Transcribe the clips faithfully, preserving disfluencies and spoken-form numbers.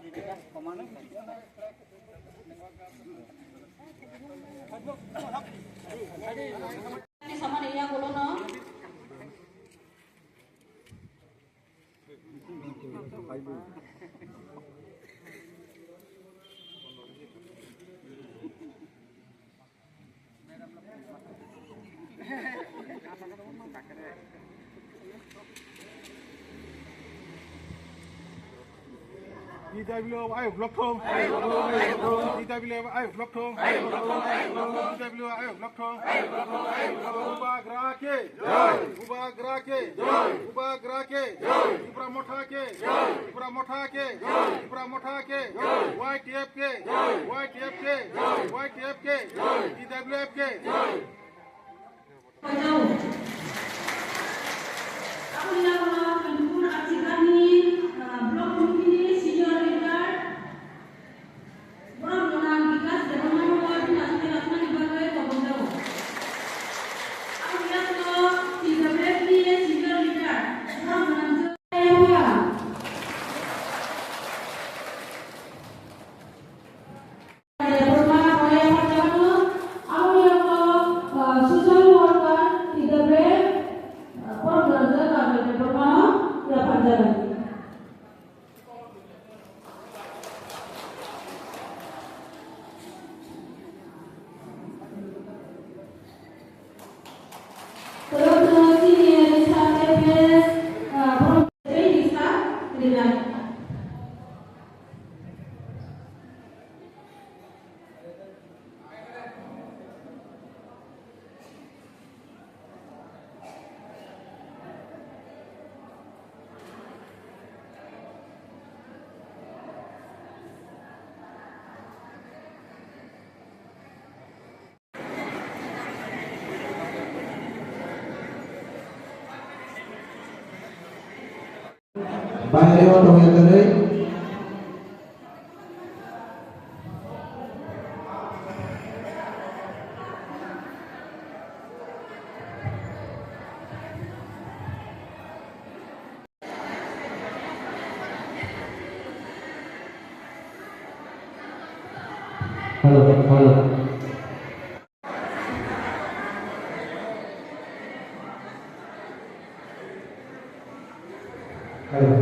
T W I block thong. T W I block thong. T W I block thong. Bubagra ke. Bubagra ke. Bubagra ke. Tipra Motha ke. Tipra Motha ke. Tipra Motha ke. Y T F ke. Y T F ke. Y T F ke. T W F ke. Aboni yagulo Kanchanpur Achigarni, ah, Block Committee ni Senior Leader, Borok Gwnang Bikas Debbarmano no bini aswk rwchapmani bagwi kobor jago. Aboni yagulo T W F ni Senior Leader, Borok Gwnang Jayapha. Social worker, T W F, program, Baire o tongya kwrwi. Hello, hello. Hello.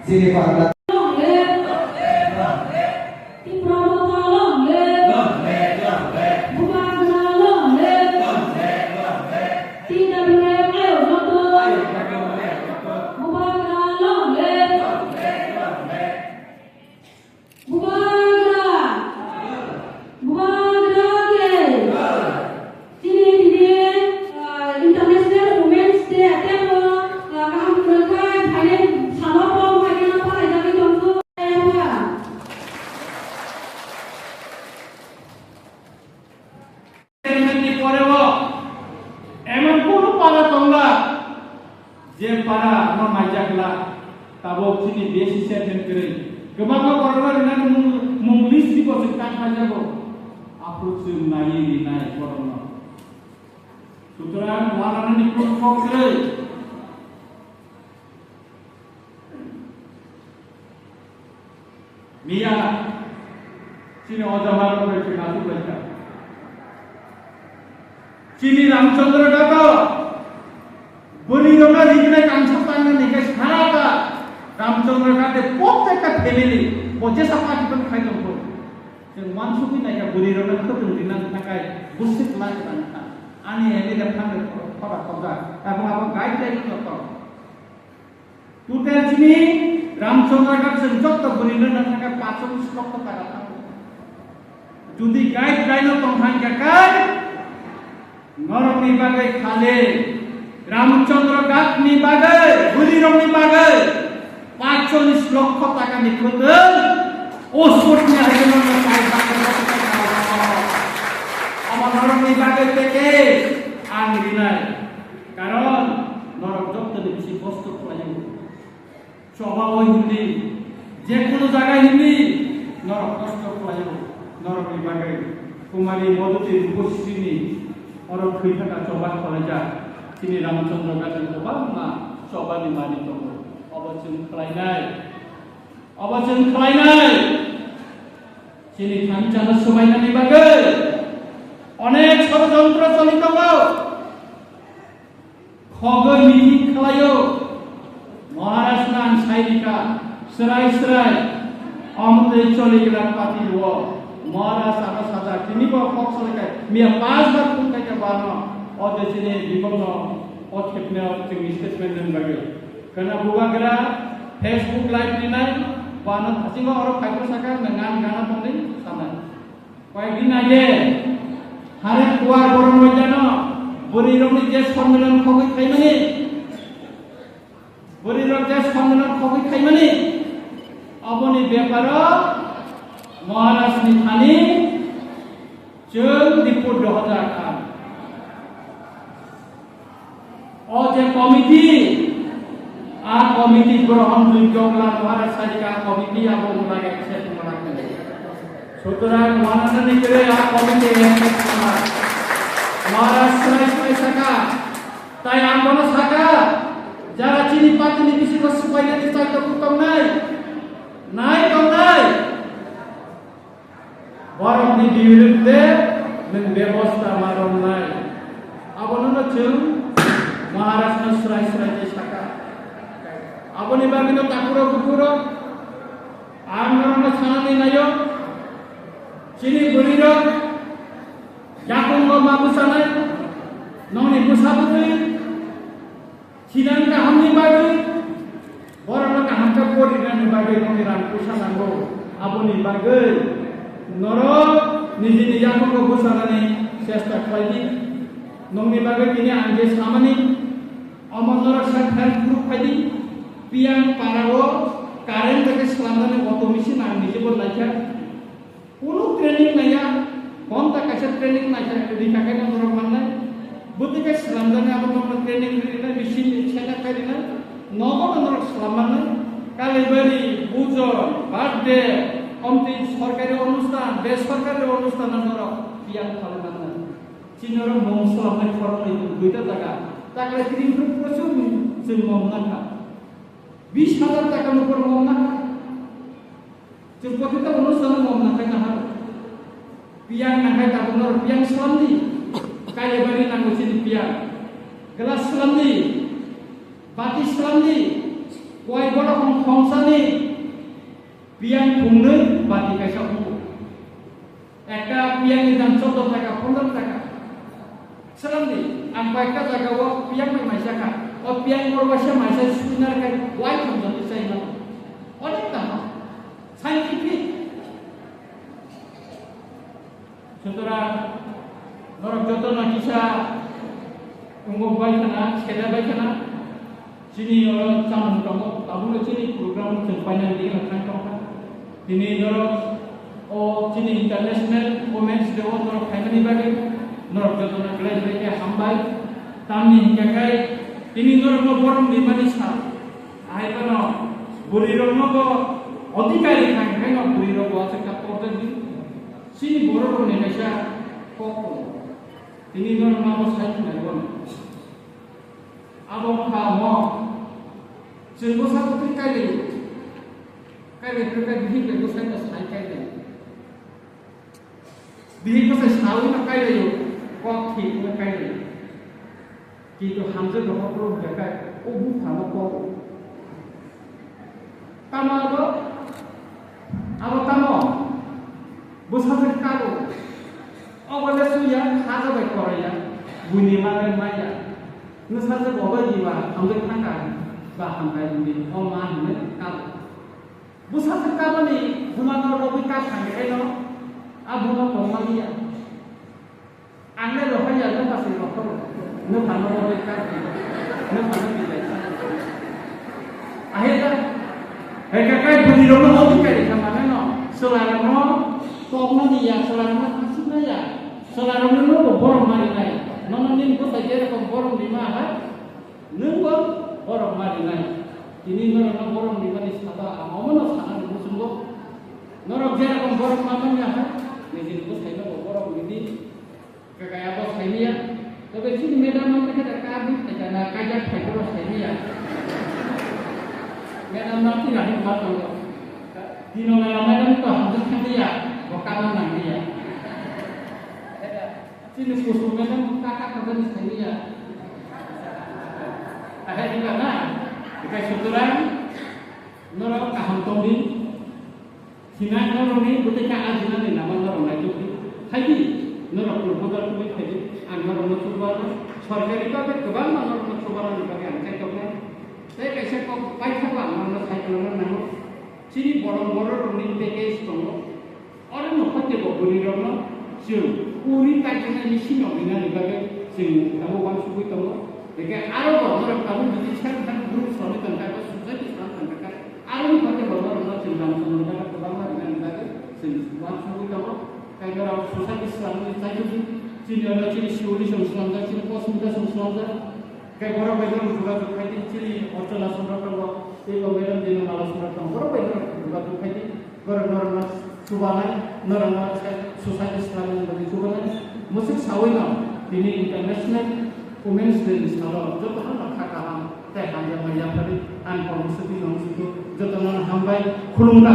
Sini Pak. Long live. Tipra Motha long live. Bubagra long live. T W F ayok joto. Bubagra long live. Bubagra! Bubagra ke! Chini tini, ah, International Women's Day atemo, ah, kaham kwrwngkha, phainai salo bo haino phaijagwi tongkha. Chairman ni pore o emon kunu para tongla, je para no naijak la, tabok chini B S C chairman kwrwi. Kwbangma borokno rinani mung, mung list ni bo chwng tak khlaijago. Aphuru chwng naiwi rinai borokno. Sutrang wanani kunu kok kwrwi. Miya, chini o jaga rok bai chwng aswk lai kha. Chini Ramchandra Ghat o bwrwi rok no riknai kangsa tangnani khe sara ta Ramchandra Ghat de protekta family bo jesa party bai khai tong kho. Chwng uansugwi nai kha bwrwi rok no khwtwng rina thangkai bwswk lai kwrang kha. Ani M L A phang rok khora khobjak. Tabuk abo guideline no tong. Total chini Ramchandra Ghat chwng jotto bwrwi no nang thangkha pachchollish lokho taka thango. Jodi guideline o tong thangkha khe norokni bagwi khali Ramchandra Ghat ni bagwi, bwrwi rokni bagwi pachchollish lokho taka ni khwtwng o sut ni hai no sai bakha. Abo norokni bagwi package ang rinai. Karon norok jottoni bisi kosto khlaio. Choba o hindi, je kono jaga hindi, norok kosto khlaio. Norokni bagwi Kumari Moduti Rupasrini oro thwi thaka choba khwlaijak. Chini Ramchandra Ghat ni kwbangma chobani mani tongo. Obo chwng khlainai. Obo chwng khlainai, chini thansa no swbainani bagwi onek sorojontro choli tongo. Khogwi meeting khlaio. Maharaj no ang sai rikha, srai srai. Omo tei choli glak party rwo. Maharaj abo sajak, tini bo kok salai kha. Miya panch bar phone khai kha bo ano. O de chini Bipok no o khepne o chwngni statement rwna bagwi. Khwna bubagra Facebook live rinai, bo ano thasingo oro phaiphru saka, nang ang gana tongwi sanai. Koyekdin age, Hare Kuwar Borom Royano bwrwirokni je sonmilan khogwi khaimani, bwrwirok je sonmilan khogwi khaimani, aboni beparo Maharajni thani chwng report dohorjak ang. O je committee, a committee grohon joigyo wngla Maharaj sai rikha, a committee abo wngla accept wngla khe. Sutorang wananani kwrwi a committee accept wngla. Maharaj swrai swrai saka, tai ang bono saka, jara chini party ni bisingo swbainani chai tongnai, nai tongnai. Borokni biruddhe nwng bebosta ma romnai. Abono no chwng Maharajno swrai swrai khe saka. Aboni bagwino takhurok bukhurok ang norokno sanani naio. Chini bwrwirok yakungo ma bwsanai, nongni bwsa bwtwi Sinan kahamni bagwi, borokno kaham khe porinani bagwi nokni rang puisa nango. Aboni bagwi norok nijini yakungo bwsanani chesta khlai di. Nokni bagwi tini ang je samani, omo norok self help group khai di. Piyang parao current bai khe swlamnani auto machine ang nije bo laikha. Kunu training naiya, ghonta kaisa training naikha, rikha khe norok mannai. Bwtwi khe swnamjaknai abo norokno training rinai, machine ni chena khai rinai, nogo no norok swnam mannai. Kalibari, pujo, birthday, omtwi sorkari onusthan, besorkari onusthan no norok piyang khalai mannai. Chini oro mom swnamnai khoroknwi duita jaga, takle tini phuru prochur chwng mom nakha. Bis hajar taka nokbar mom nakha. Chwng kotita onusthan mom nakhai nahar. Piyang nakhai tabuk norok piyang slamdi. Kailaibari nango chini piyang. Glass slamdi. Bati slamdi. Koi bola khong khongsani. Piyang phungnwi bati kaisa phungo. Ekta piyang ni dam choddo taka, pondro taka. Swnamdi, ang koi ekta jaga o piyang bai maisa kha. O piyang boro waisa maisa suinar khai wai thumjani chai mano. Onek kaham. Scientific. Sutorang norok joto no kisa wngwi bai khana, cheda bai khana. Chini oro chamung tongo, tabukno chini program chwng painani digi thang tongkha. Tini norok o chini International Women's Day o norok phaimani bagwi norok jotono belai belai khe hambai. Tamni hinkhe kai tini norokno borom rimani sal. Ahai phano bwrwirokno bo odhikar rikha, hinkhe no bwrwirok bo aswk kha torjak di. Chini bororokni kaisa kok tongo. Tini norokno abo sai khwnai bono. Abo wngkha omo. Chwng bwsa kwtwi kailaio. Kaibai kwrwkha bihik bai bwsai no sai kailaio. Bihik bwsai saui no kailaio. Kok thik no kailaio. Kintu hamjwk rok phuru hwnkhe kai o buphano kok. Tamo abo? Abo tamo? Bwsajwk kago. Obo le suya, khaja bai koroi ya. Buini manwi maya. Nwsajwk obo jiba hamjwk thangkha ba hamkai hwnwi o ma hwnwi kago. Bwsajwk kaboni buma no rwgwi kap thangkhe no a buma tongma liya. Ang le rohor ya, nwpha se rohor. Nwpha no rohor ka. Nwpha no bilai. Ahe da. He ka kai budi rok no hodi kai ka mane no. Sela rok no tok no ni ya, sela rok no khasi na ya. Sela rok no no borom mari nai. Nono nin ko sai je rok borom di ma ha. Nwng bo borom mari nai. Tini norok no borom di mani saba ang omo no sana ni muchungo. Norok je rok borom ma man ya ha. Nijin ko sai no borom di. Kakaya bo saimiya. Tobe chini madam no khe da ka bi khaja na kajak khai bo saimiya. Madam no ti rahi ma tongo. Tino mela madam to hamjak thanglia, bo kana nanglia. Chini kusu madam kaka kaka ni thanglia. Ahe diba na? Ikai suturan, norok kaham tongdi. Sinai norok ni bwtwi ka ajina ni lama norok nai tongdi. Thaidi, norok purbo dal tubui thaidi. Ang norok no chuba, sorkari babe kwbangma norok no chuba ni bagwi ang kaitor nai. Tei kaisa kok paithakma ang norok no sai kwlangma nango. Chini borok borok rokni package tongo. Oro no hotebo bwrwi rokno chwng uri kaijaknai ni sino rinani bagwi chwng tabuk uansugwi tongo. Hwnkhe aro bo norok tabuk jodi self help group swnwi tongkha eba society swnwi tongkha khe aro no hotebo norokno chwng lam swnamjak kwbangma rinani bagwi chwng uansugwi tongo. Tei norok society swnamwi chaitokdi, chini oro chini Suri song swnamjak, chini Posmita song swnamjak. Khe borok bai norok jogajog khai di, chini Archana Songkrak tongo, tei bo Madam Dina Mala Songkrak tongo, borok bai norok jogajog khai di, borok norokno chubanai, norokno society swnamnani bagwi chubanai. Mwswk saui no tini International Women's Day ni salo jotono no kha kaham tei hamjakma yapharwi ang kok mwswk twi nong sukhu, jotono no hambai, khulumkha.